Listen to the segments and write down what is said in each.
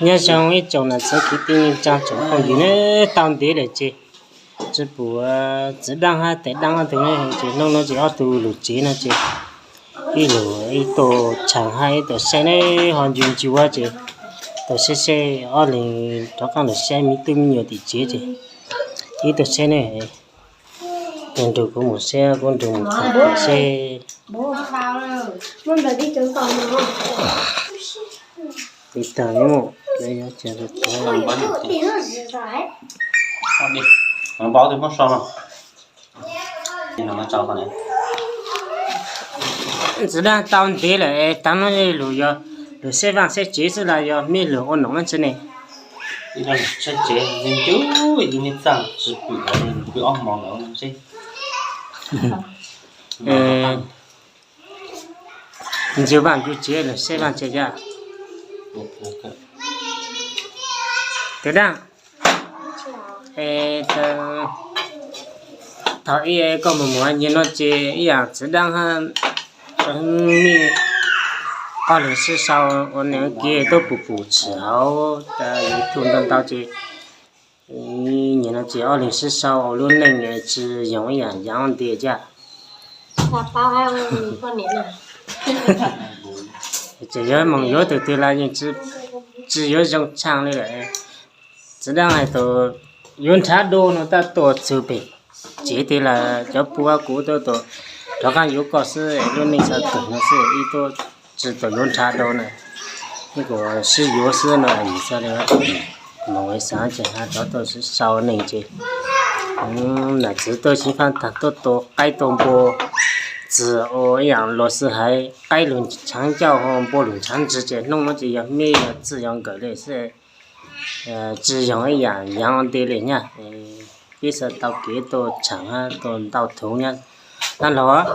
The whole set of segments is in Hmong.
Nyob zoo ib tsoom niam txiv kwv tij neej tsa tsoom phooj ywg ne, tau ntev lawm ces tsis pum txiv Daj hab tais Daj ob tug ne, ces hnub no ces ob tug lug tsev no ces ib lug ib tug tshee hab ib tug saib ne, ho ncu ncu ces tau saib saib ob leeg rov qaab lug saib me tub me nyuam tim tsev ces ib tug saib ne. Nrug kuv mus saib, kuv nrug mus tham saib. Tiv tag mus, txiv Daj tau ntev lawm, tav no lug yog lug saib vaaj saib tsev xwb los yog mej lug ua noog tsi ne? Saib tsev, ncu ncu, ib txaaj tsis pum ncu ob hmo lawm seb. Ncu vaaj ncu tsev lug saib vaaj tsev yog. Tiv Daj, thaum ub koj mus mus nyias no ces ib yaam txiv Daj hab mej ob leeg sib sau ua neej ua ke tuaj pum pum tshwm hauv YouTube ntau ntau ces nyias no ces ob leeg sib sau ua lub neej tsi yoog ib yaam yaav ntiag yaj. Tseem yuav moog yuav tug twg los yeej tsi yuav zoo tshaaj li lawm. Txiv Daj hais tias yuav nrhav dua no tab tom txug pem tsev twg los cov pua kuv tab tom rov qaab yuav koj xwb, lub neej xav kawg no xwb, ib tug tsi tau yuav nrhav dua na. Ib kuv sib yuav xwb no, xav li moog xaav ces hab rov tuaj sib sau neej ces nam txiv tuaj sib faaj taag tuaj tua qaib tua npua, txwm ua ib yaam luag xwb haiv qaib lug ntshaav ncauj ho npua lug ntshaav ntswg ces hnub no ces yog mej yog txwj yog nkawm li xwb, tsi yoog ib yaam yaav ntiag li nyaj. Peb xaav tau kev tuaj tshaam hab tuaj ntau thov nyaj. Dab laug,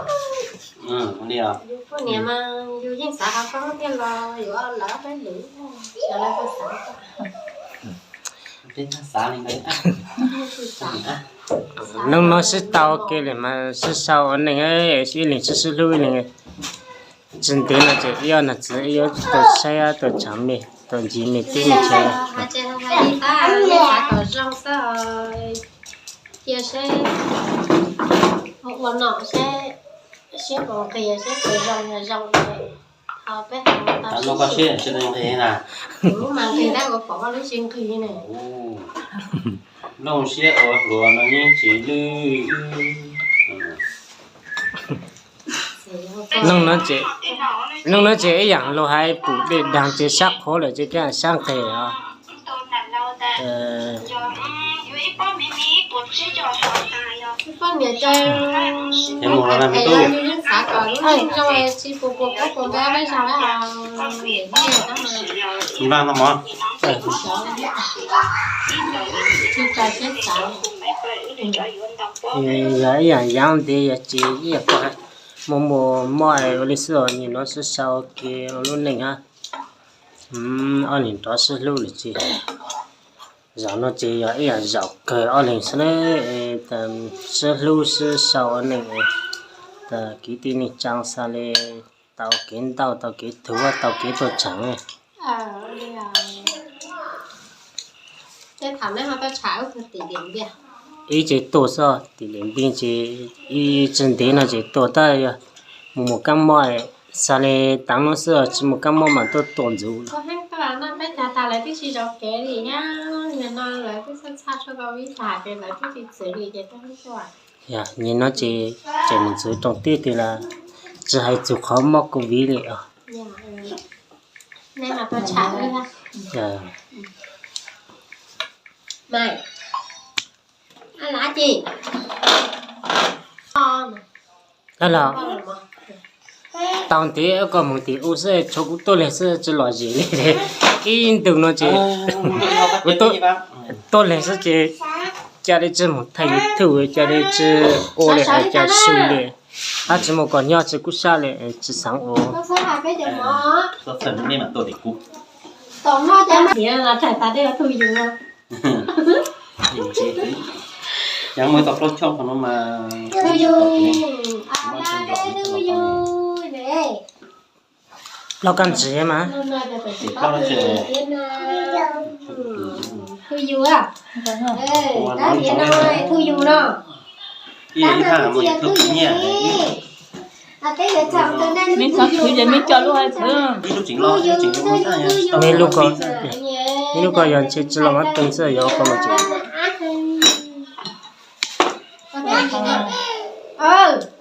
hnub no sib tau ke li mas sib sau ua neej, ib leeg sib sib hlub ib leeg. Tsi ntev no ces ib ob nam txiv ib yuav tuaj saib tuaj tshaam mej tuaj ntsib mej teb mej chaw. Cia seb ua nom seb, seb puas nqis seb puas zoo yog zoo. Ho peb hais tau sib nqis na, kuv mas nqis tab kuv pom koj lub tsis nqis ne. Looj siab ua hluas no yeej tsis lwj. Looj no ces ib yaam luag hais pum dej daag ces sab qhuav lawm ces koj sab nqis os. Yog ib yaam yaav ntiag yog ces ib yaam koj muaj muaj mob ua li xwb os, nim no sib sau ke ua lub neej hab. Ob leeg rov sib hlub lawm ces zaum no ces yog ib yaam zaum kawg ob leeg sib, sib hlub sib sau ua neej. Kwv tij neej tsaa xaav li tau kev ntau tau kev thuv tau kev tuaj tshaam. Ib ces tuaj xwb tim Liam Npij ces ib tsi ntev no ces tuaj tab yog mus mus kaab mob, xaav li taav no xwb tsi mus kaab mob mas tuaj tuaj ntxuv. Yog nim no ces tseem mus ntxuv rooj teb twg los tsi hais txug qhov mob covid li os. Dab laug, tau ntev koj mus tim ub xwb tshuav kuv tuaj leeg xwb tsi lom zem li. Ib ntus no ces kuv tuaj leeg xwb ces ca li tsi mus thaij YouTube, ca li tsi ua li hais ca su li, hab tsi muaj koj nyob tsi kub sab li, tsi xaav ua. Plaub kab ntsws mas. Yus, tab niam no thu yus no. Mej txhob khwv ces mej coj lub hais xwb. Mej lub ko, mej lub ko yog ntshe tsis los mab teeg xwb, yog ko mas tseem.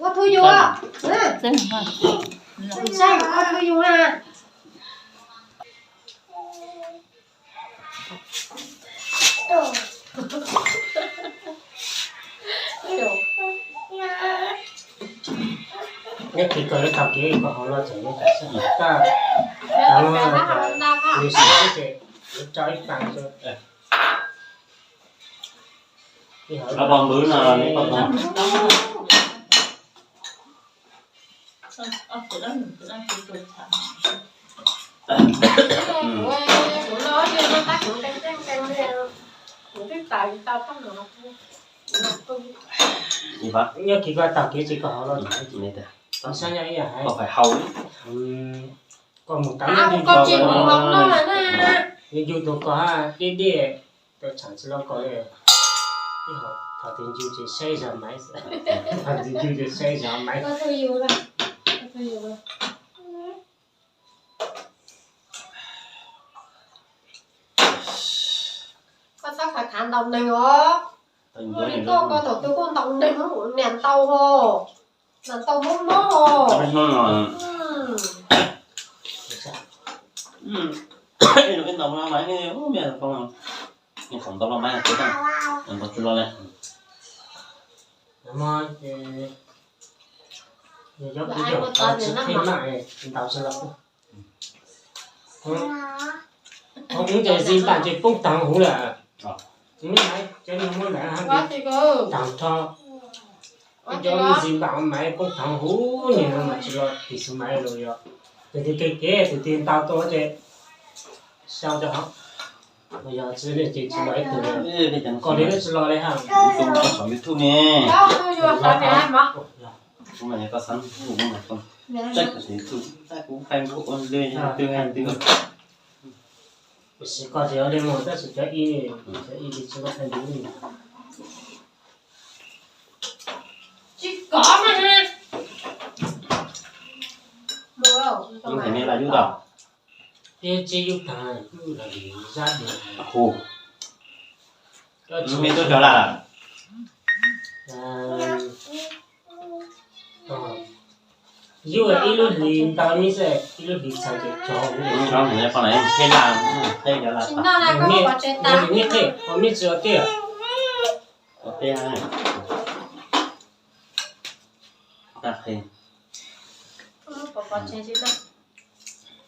Ua thu yus, ua thu yus na. Nyob kis koj yuav tau kev koj hauv los tseem yuav tau xwb. Koj, koj lub sim xwb ces yuav tso ib pab xwb. Pos npwv no, pos npwv. Nyob kis koj tau kev tsis koj hauv los, xab nyob ib yam hais, koj mus tau nyob ncu tus koj, deb deb, tau tsham tsis los koj li. Ib hom thaum twg ncu ces saib zog maiv, thaum twg ncu ces saib zog maiv. Koj txhob khav khav ntaus neeg os. Koj li koj, koj thaum twg kuj ntaus neeg, niam ntaus ho, niam ntaus mob mob ho. Ib ntaus los maiv, ib ntaus los maiv, ntaus tsis los li. Yog kuv yog tsis pheej maj ntaus tsis los. Hov ub ces zis npam ces poob taag huv lawm. Cov niag muab ntawd hab taag rho. Cov zis npam maiv poob taag huv, niag no mas tsis los tis xwb maiv los yog. Tus twg kev kev tus twg ntau tuaj ces sau rau hov. Yog tsis li ces tsis los ib tug li. Koj li tsis los li hab. Tus mus rau saum YouTube ne. Kuv mas yog koj xav hu kuv mas tau. Txawj kuv tus YouTube, txawj kuv Facebook ua lwj twg twg. Kuv siv koj tsis yog li mus tab sis cov ib, cov ib li tsis muaj Facebook li. Tsis kov mas. Mus thim me la yub tau. Peb tsib yub taag, zab di. Hu. Me tuaj cov lawm. Yub ib lub hlis ntau ib xwb, ib lub hlis txhaws ces cov. Qheb la, qheb cov la. Qheb, qheb tsis ua tiag. Ua tiag. Tag qheb.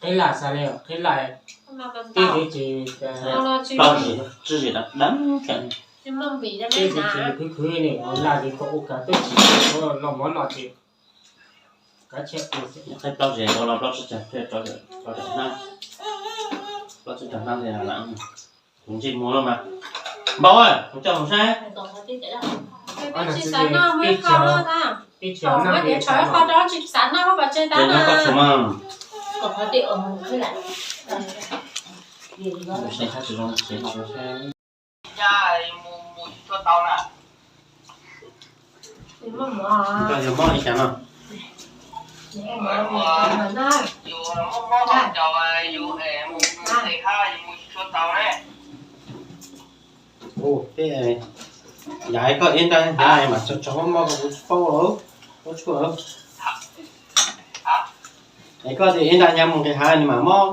Qheb la xav li qheb la, tib tib ces plaub zis, tsib zis dab dab, tib tib ces khwv khwv li, ua la ces kom ua kav tub tsis los mov no ces kav tsij ua xwb. Qheb plaub zis ua los plaub tsib caug, plaub tsib caug hnab, plaub tsib caug hnab li lawm. Kuv ntsej muag lawm mas. Npau, kuv coj mus saib. Peb tsis xav noj, muab ib qho noj na. Thaum muab tias tshuav ib qho rau tsis xav noj, muab pov tseg tag na. Mus saib, mus saib. Koj yog mob li cas no? Ua, peb, yog koj ib nrag hnyav mas tso tso mob mob koj kuv tsis paub lawm, paub tshuaj lawm. Es koj tias ib nrag hnyav mus nqis hav nws mam mob.